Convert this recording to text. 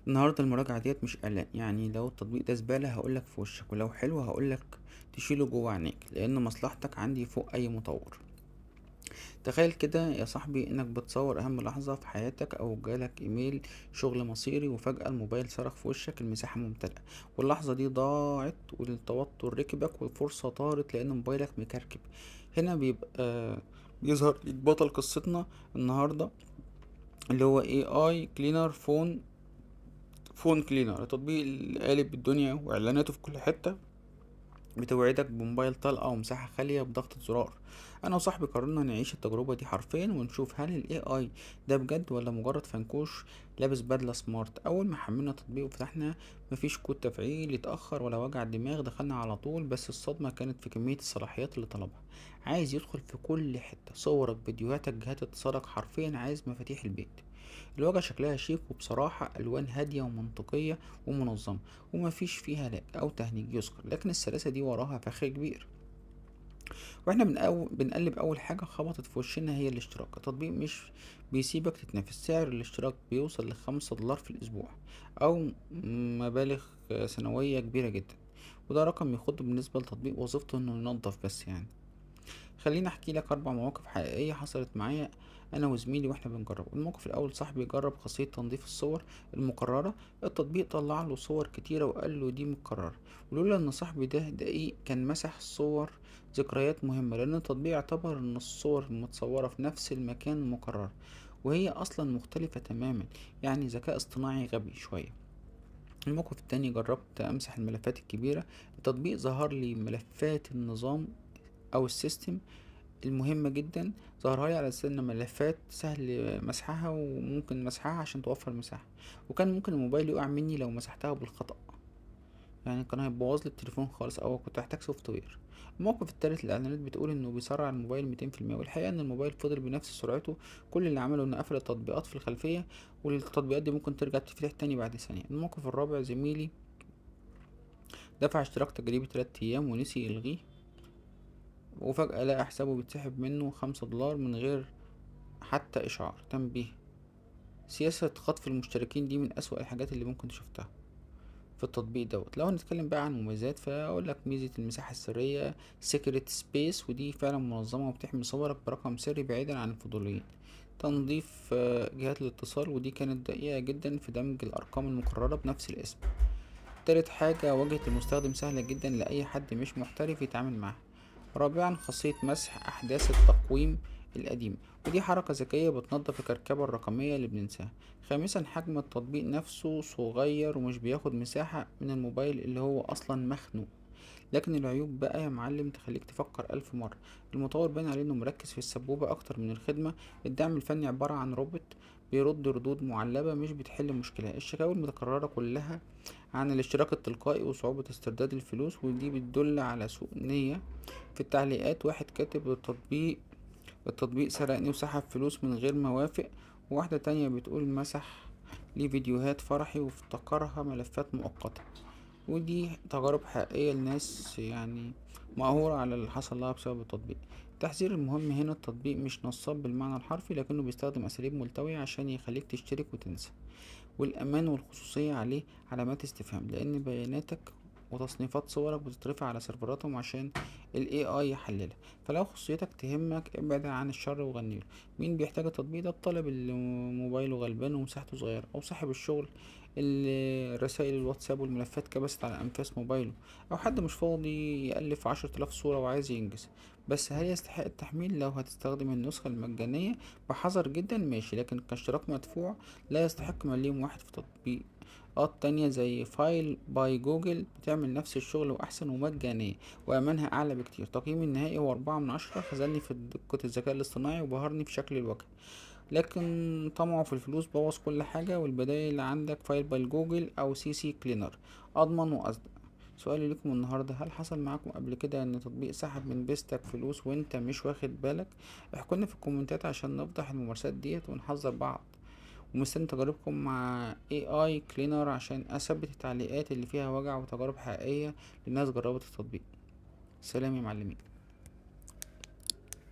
النهاردة المراجعة ديت مش إعلان، يعني لو التطبيق ده زبالة هقولك في وشك، ولو حلو هقولك تشيله جوه عينيك، لأن مصلحتك عندي فوق أي مطور. تخيل كده يا صاحبي إنك بتصور أهم لحظة في حياتك، أو جالك إيميل شغل مصيري، وفجأة الموبايل صرخ في وشك المساحة ممتلئة، واللحظة دي ضاعت، والتوتر ركبك، والفرصة طارت لأن موبايلك مكركب. هنا بيبقى بيظهر ليك بطل قصتنا النهاردة، اللي هو AI Cleaner Phone Cleaner، التطبيق اللي قالب الدنيا واعلاناته في كل حتة بتوعدك بموبايل طلقة ومساحة خالية بضغطة زرار. انا وصاحبي قررنا نعيش التجربة دي حرفيا، ونشوف هل ال AI ده بجد ولا مجرد فنكوش لابس بدلة smart. اول ما حملنا التطبيق وفتحنا، مفيش كود تفعيل يتأخر ولا وجع دماغ، دخلنا على طول. بس الصدمة كانت في كمية الصلاحيات اللي طلبها. عايز يدخل في كل حتة، صورك، فيديوهاتك، جهات اتصالك، حرفيا عايز مفاتيح البيت. الواجهة شكلها شيك، وبصراحة ألوان هادية ومنطقية ومنظمة، ومفيش فيها lag أو تهنيج يذكر، لكن السلاسة دي وراها فخ كبير. واحنا بنقلب، أول حاجة خبطت في وشنا هي الاشتراك. التطبيق مش بيسيبك تتنافس، سعر الاشتراك بيوصل ل5 دولار في الأسبوع، أو مبالغ سنوية كبيرة جدا، وده رقم يخض بالنسبة لتطبيق وظيفته انه ينظف بس. يعني خليني احكي لك اربع مواقف حقيقية حصلت معايا انا وزميلي واحنا بنجرب. الموقف الاول، صاحبي جرب خاصية تنظيف الصور المكررة. التطبيق طلع له صور كتيرة وقال له دي متكررة، ولولا ان صاحبي ده دقيق كان مسح صور ذكريات مهمة، لان التطبيق اعتبر ان الصور المتصورة في نفس المكان مكررة، وهي اصلا مختلفة تماما. يعني ذكاء اصطناعي غبي شوية. الموقف التاني، جربت امسح الملفات الكبيرة. التطبيق ظهر لي ملفات النظام او ال system المهمة جدا، ظهرها لي على أساس إن ملفات سهل مسحها وممكن مسحها عشان توفر مساحة، وكان ممكن الموبايل يقع مني لو مسحتها بالخطأ، يعني كان هيبوظ لي التليفون خالص أو كنت هحتاج software. الموقف التالت، الإعلانات بتقول إنه بيسرع الموبايل 200%، والحقيقة إن الموبايل فضل بنفس سرعته. كل اللي عمله إنه قفل التطبيقات في الخلفية، والتطبيقات دي ممكن ترجع تفتح تاني بعد ثانية. الموقف الرابع، زميلي دفع اشتراك تجريبي 3 أيام ونسي يلغيه، وفجأة لقى حسابه بيتسحب منه 5 دولار من غير حتى إشعار تنبيه. سياسة خطف المشتركين دي من أسوأ الحاجات اللي ممكن شفتها في التطبيق دوت. لو هنتكلم بقى عن مميزات، فاقول لك ميزة المساحة السرية Secret Space، ودي فعلا منظمة وبتحمي صورك برقم سري بعيدا عن الفضوليين. تنظيف جهات الاتصال، ودي كانت دقيقة جدا في دمج الأرقام المكررة بنفس الاسم. تالت حاجة، واجهة المستخدم سهلة جدا لأي حد مش محترف يتعامل معاها. رابعا، خاصية مسح أحداث التقويم القديم، ودي حركة ذكية بتنظف الكركبة الرقمية اللي بننساها. خامسا، حجم التطبيق نفسه صغير ومش بياخد مساحة من الموبايل اللي هو أصلا مخنوق. لكن العيوب بقى يا معلم تخليك تفكر ألف مرة. المطور باين عليه إنه مركز في السبوبة أكتر من الخدمة. الدعم الفني عبارة عن روبوت بيرد ردود معلبة مش بتحل مشكلة. الشكاوي المتكررة كلها عن الاشتراك التلقائي وصعوبة استرداد الفلوس، ودي بتدل على سوء نية. في التعليقات واحد كاتب التطبيق سرقني وسحب فلوس من غير ما اوافق، وواحدة تانية بتقول مسح لي فيديوهات فرحي وافتكرها ملفات مؤقتة. ودي تجارب حقيقية لناس يعني مقهورة على اللي حصل لها بسبب التطبيق. التحذير المهم هنا، التطبيق مش نصاب بالمعنى الحرفي، لكنه بيستخدم أساليب ملتوية عشان يخليك تشترك وتنسى. والأمان والخصوصية عليه علامات استفهام، لأن بياناتك وتصنيفات صورك بتترفع على سيرفراتهم عشان ال AI يحللها. فلو خصوصيتك تهمك ابعد عن الشر وغنيله. مين بيحتاج التطبيق ده؟ الطالب اللي موبايله غلبان ومساحته صغيرة، أو صاحب الشغل اللي رسائل الواتساب والملفات كبست على أنفاس موبايله، أو حد مش فاضي يألف 10,000 صورة وعايز ينجز. بس هل يستحق التحميل؟ لو هتستخدم النسخة المجانية بحذر جدا ماشي، لكن كاشتراك مدفوع لا يستحق مليم واحد. في تطبيقات تانية زي Files by Google بتعمل نفس الشغل وأحسن ومجانية وأمانها أعلى بكتير. تقييمي النهائي هو 4 من 10. خذلني في دقة الذكاء الاصطناعي وبهرني في شكل الواجهة، لكن طمعه في الفلوس بوظ كل حاجة. والبدايل عندك Files by Google أو CCleaner أضمن وأصدق. سؤالي لكم النهاردة، هل حصل معاكم قبل كده ان تطبيق سحب من بيستك فلوس وانت مش واخد بالك؟ احكولنا في الكومنتات عشان نفضح الممارسات ديت ونحذر بعض. ومستني تجاربكم مع AI Cleaner عشان اثبت التعليقات اللي فيها وجع وتجارب حقيقية لناس جربت التطبيق. سلام يا معلمين.